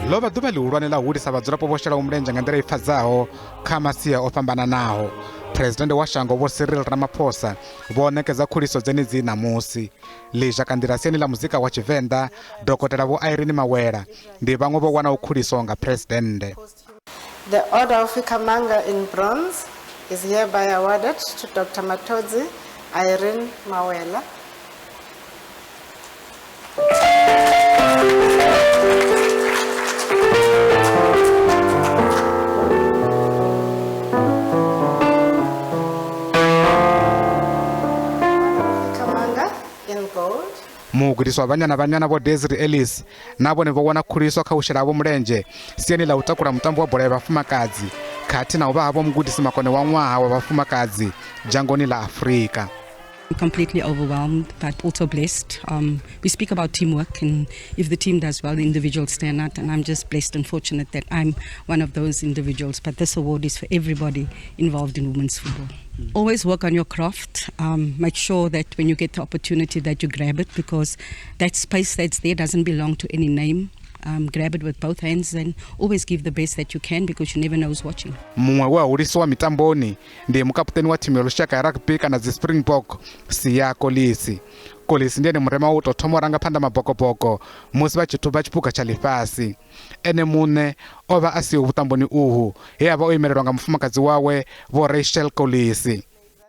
Ḽo vha ḓuvha ḽihulwane ḽa u hulisa vhadzulapo vho shelaho mulenzhe nga nḓila i pfadzaho kha masia o fhambananaho. Phresidennde wa shango Vho Cyril Ramaphosa vho ṋekedza khuliso dzenedzi ṋamusi. Ḽizhakanḓila siani ḽa muzika wa Tshivenḓa, Dokotela Vho Irene Mawela ndi vhaṅwe vho wanaho khuliso nga Phresidennde. The Order of Ikhamanga in Bronze is hereby awarded to Dr. Matodzi Irene Mawela. Ikhamanga in gold. Mugudiswa wa Banyana Banyana Vho Desiree Ellis na vhone vho wana khuliso kha u shela havho mulenzhe siani ḽa u takula mutambo wa bola ya vhafumakadzi khathihi na u vha havho mugudisi makone wa ṅwaha wa vhafumakadzi dzhangoni ḽa Afrika. I'm completely overwhelmed, but also blessed. We speak about teamwork, and if the team does well, the individuals stand out, and I'm just blessed and fortunate that I'm one of those individuals. But this award is for everybody involved in women's football. Always work on your craft. Make sure that when you get the opportunity that you grab it, because that space that's there doesn't belong to any name. Grab it with both hands and always give the best that you can, because you never know who's watching. Muṅwe we a hulisiwa mitamboni ndi mukaputeni wa thimu ya lushaka ya rugby kana dzi Springbok, Siya Kolisi. Kolisi ndi ene murema wa u tou thoma u ranga phanḓa mabokoboko musi vha tshi thuba tshiphuga tsha ḽifhasi. Ene muṋe o vha a siho vhuṱamboni uhu he a vha o imelelwa nga mufumakadzi wawe Vho Rachel Kolisi.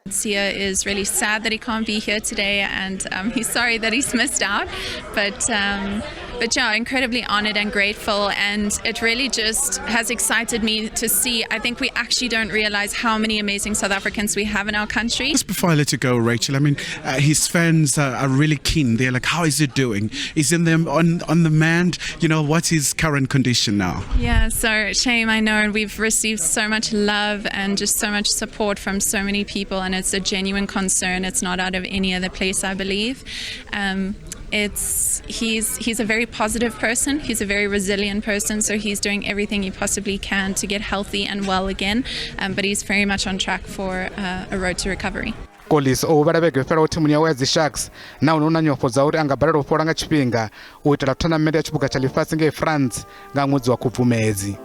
Siya is really sad that he can't be here today, and he's sorry that he's missed out, but yeah, incredibly honored and grateful, and it really just has excited me to see. I think we actually don't realize how many amazing South Africans we have in our country. Just before I let you go, Rachel, I mean, his fans are really keen. They're like, "How is he doing? Is in them on the mend? What's his current condition now?" Yeah, so shame, I know, and we've received so much love and just so much support from so many people, and it's a genuine concern. It's not out of any other place, I believe. He's a very positive person. He's a very resilient person, so he's doing everything he possibly can to get healthy and well again. But he's very much on track for a road to recovery. Kolisi o huvhala vhege yo fhelaho thimuni yawe ya dzi Sharks, nahone hu na nyofho dza uri a nga balelwa u fhola nga tshifhinga u itela thonamennde ya tshiphuga tsha ḽifhasi ngei France nga ṅwedzi wa Khubvumedzi.